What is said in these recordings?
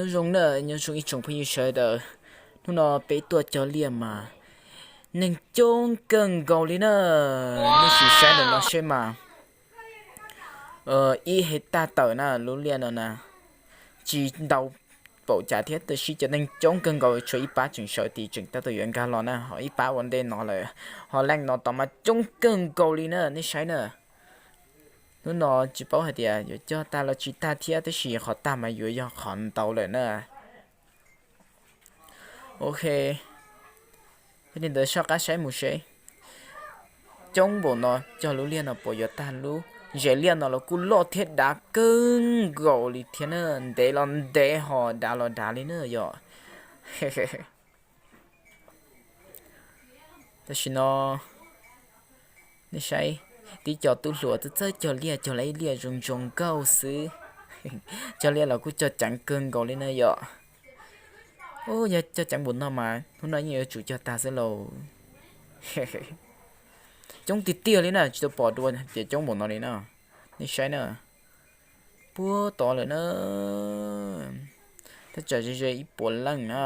Zoo na, nyob zoo ib tsoom phooj ywg sawv daws. Hnub no peb tuaj cog liaj mas neeg coob kawg nkaus li na. Nej sim saib ntawm no seb mas, ib hais tag tawm na, lub liaj no na, tsis ntau paum cas thiab, tab sis cov neeg coob kawg nkaus, tshuav ib pab tseem sawv tid tseem tab tom yuav nkag los na, ho ib pab ua ntej no lawm, ho leej no tom mas coob kawg nkaus li na, nej saib na. Hnub no tsis paub hais tias yuav cog tag los tsis tag thiab, tab sis qhov tag mas yuav yog qhov ntau lawm na. Ok, yog li ntawd soj qab saib mus seb, coob npaum no cog lub liaj no puas yuav tag lub zes liaj no los kuj loj thiab dav kawg nkaus li thiab na, ntev los ntev ho dav los dav li na yom. Tam sim no nej saib, tib co tub hluas txawj txawj cog liaj, cog lawv ib liaj zoo zoo nkauj xwb. Cog liaj los kuj cog ceev kawg nkaus li na yom. Ub, yog cog ceev npaum no mas hnub no yeej yuav tsum cog tag xwb lauj. Coob tiag tiag li na, tsis tau pom dua tias coob npaum no li na. Nej saib na, puag tod lawm na, thaj tsam ze ze ib puas leej na.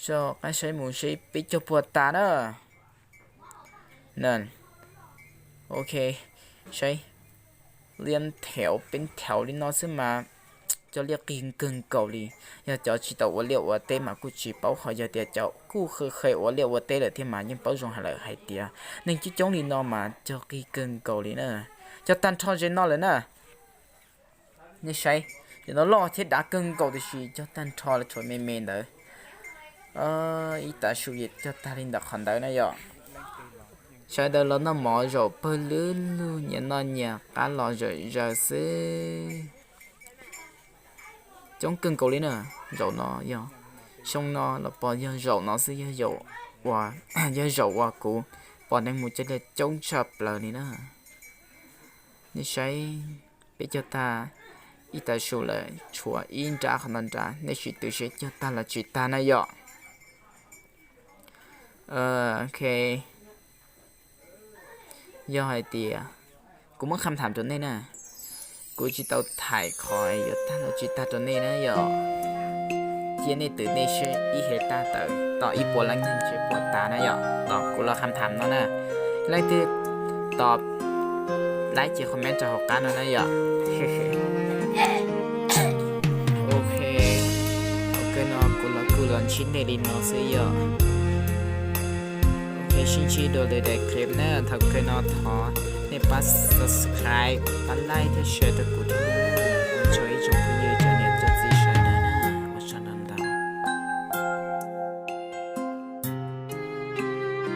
Soj qab saib mus seb peb cog puas tas na. Na, ok, saib, liab thev peb thev li no xwb mas cog liaj qig kawg nkaus li. Yog cov tsis tau ua liaj ua teb mas kuj tsis paub, qhov yog tias cov kuj kheev kheev ua liaj ua teb lawm thiab mas yeej paub zoo heev lawm hais tias neeg coob coob li no mas cog qig kawg nkaus li na. Cog tag nrho ze no lawm na. Nej saib, cov no loj thiab dav kawg nkaus tiam sis cog tag nrho lawm, tshuav me me ntawd. Ib tav su ces cog tag li ntawm qhov ntawd na yom. Sawv daws los noj mov zaum pawg lug lug, nyias noj nyias qab los zawm zaws xwb. Coob kawg nkaus li na. Zaum no yog, xyoo no los pom yog zaum no xwb, yog zaum uas kuv pom neeg mus cog liaj coob tshaj plaws li na. Nej saib, peb cog tag ib tav su lawm, tshuav ib nrab qhov no nrad, nej sim twv seb cog tag los tsis tag na yom. Ok, yog hais tias, kuv muab kham tham rau nej na, kuv tsis tau thaij qhov yuav tag los tsis tag rau nej na yom. Cia nej twv nej seb ib hais tag tawm tom ib puas leej neeg seb puas tas na yom, tom kuv los kham tham no na. Leej twg tau, like ces comment rau hauv qab no na yom. Ok, thaum kawg no kuv los kuj los ntsib nej li no xwb yom. Ok, sib ntsib dua lwm daim clip na, thaum kawg no thov nej pab subscribe, pab like thiab share rau kuv thiab.